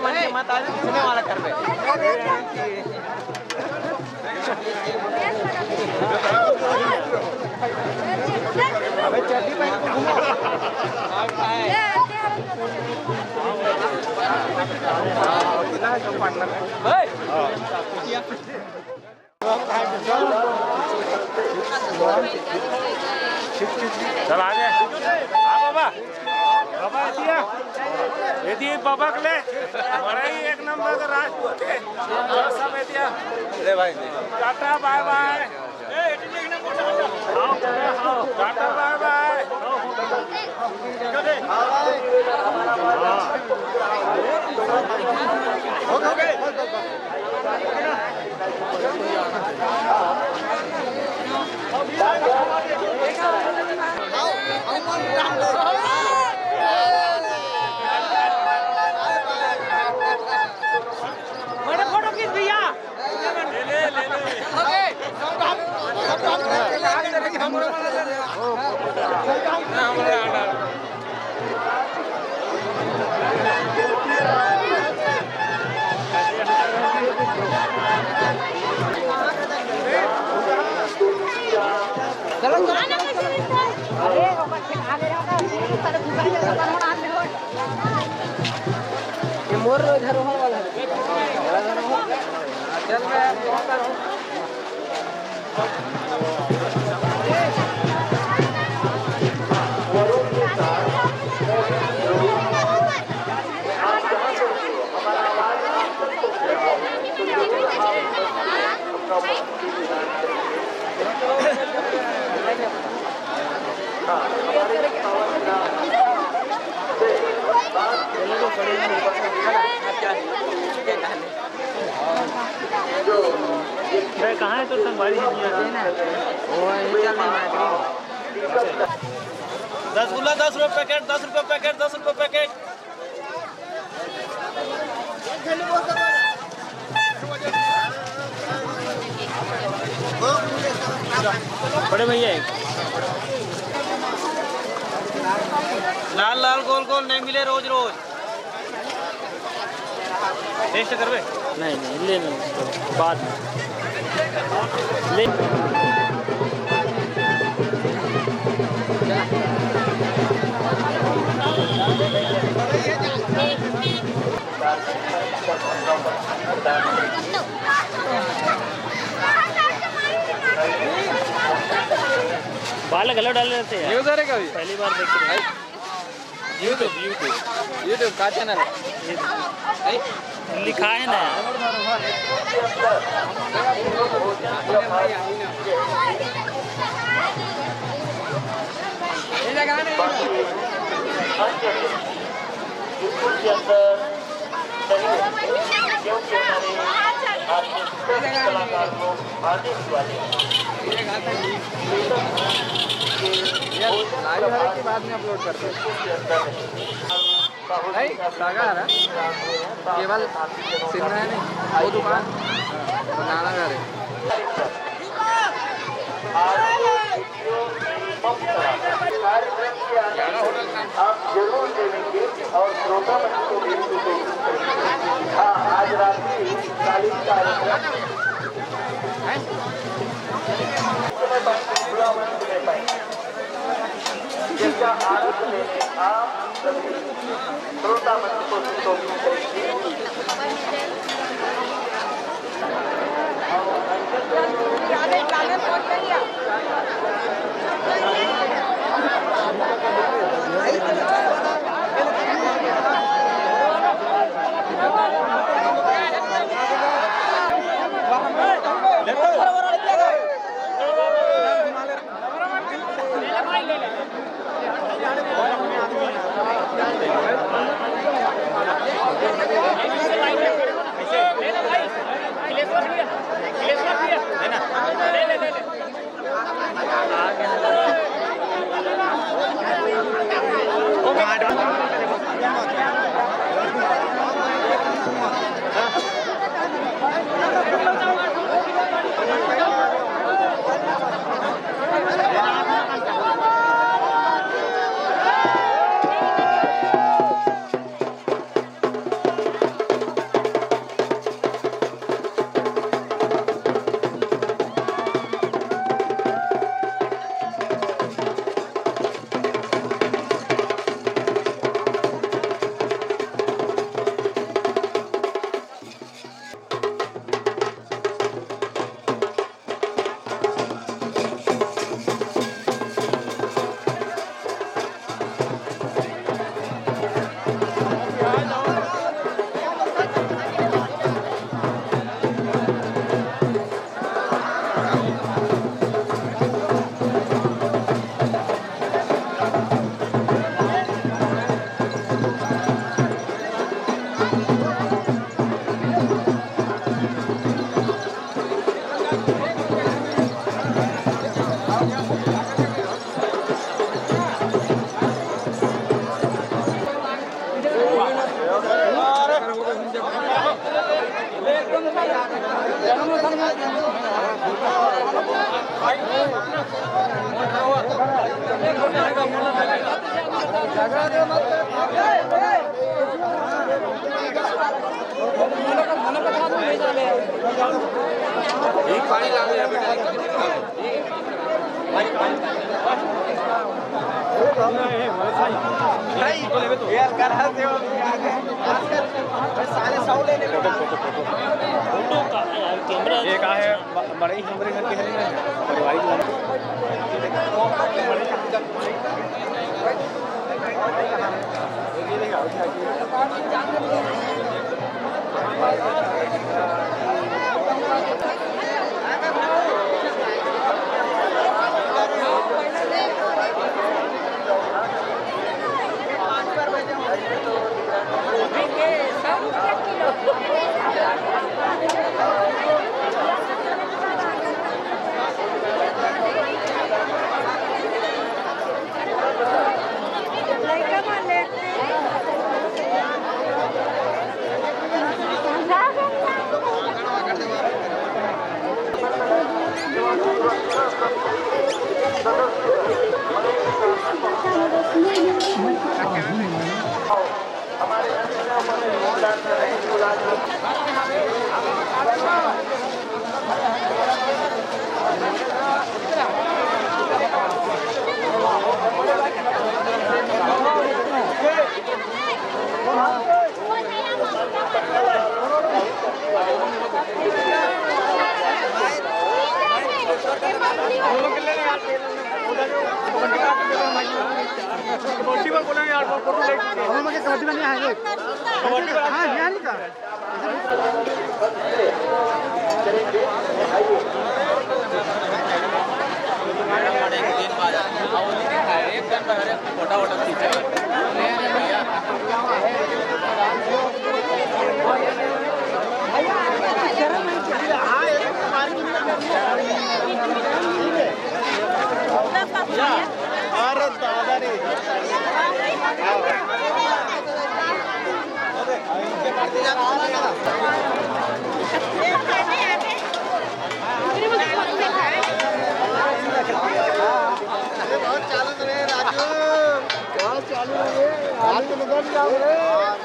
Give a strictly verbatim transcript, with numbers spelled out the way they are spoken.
मत आज किसने वाला करबे। चल आगे। आ बाबा, बाबा एतिया, एतिया बाबा के ले। बड़ा ही एक नंबर का राजपूत है। सब एतिया। ले भाई। टाटा बाय बाय। टाटा बाय बाय। बड़े फोटो खींच भैया। ये मोर धरोहर वाला है। चल मैं कौन सा रहूं? कहाँ है तो संगवारी जी? रसगुल्ला दस रुपये पैकेट, दस रुपये पैकेट, दस रुपये पैकेट। बड़े भैया, लाल लाल गोल गोल नहीं मिले रोज रोज। टेस्ट करबे? नहीं, नहीं, ले नहीं, बाद में। ले। बाल गलत डाले रहते हैं। न्यूज़ आ रहे कभी? पहली बार देख रहे हैं। YouTube, YouTube। YouTube का चैनल है? लिखा है ना। ये लाइव है कि बाद में अपलोड करते हैं? नहीं, सागा है ना? केवल सिन्हा है नहीं, वो दुकान बनाना घर है। आप जरूर देवेंगे और श्रोता बंधु को भी। हाँ, आज रात्रि काली कार्यक्रम जिसका आनंद लेने आप सभी श्रोता बंधु को सुशोभित करेंगे। एक पानी ला दे बेटा। नहीं, ये हल्का रहा, सेवा भी आ गए। साले सौ लेने में। ये कहाँ है? म-, मड़ई हमरे घर के है, पारिवारिक वाला। कबड्डी में बोला यार, वो फोटो ले लीजिए। हम लोग के कबड्डी में नहीं आएंगे। कबड्डी में हाँ, यहाँ नहीं का। अरे दादा रे। अरे बहुत चालू तो नहीं राजू। बहुत चालू है ये। हाल तो नजर नहीं आ रहे।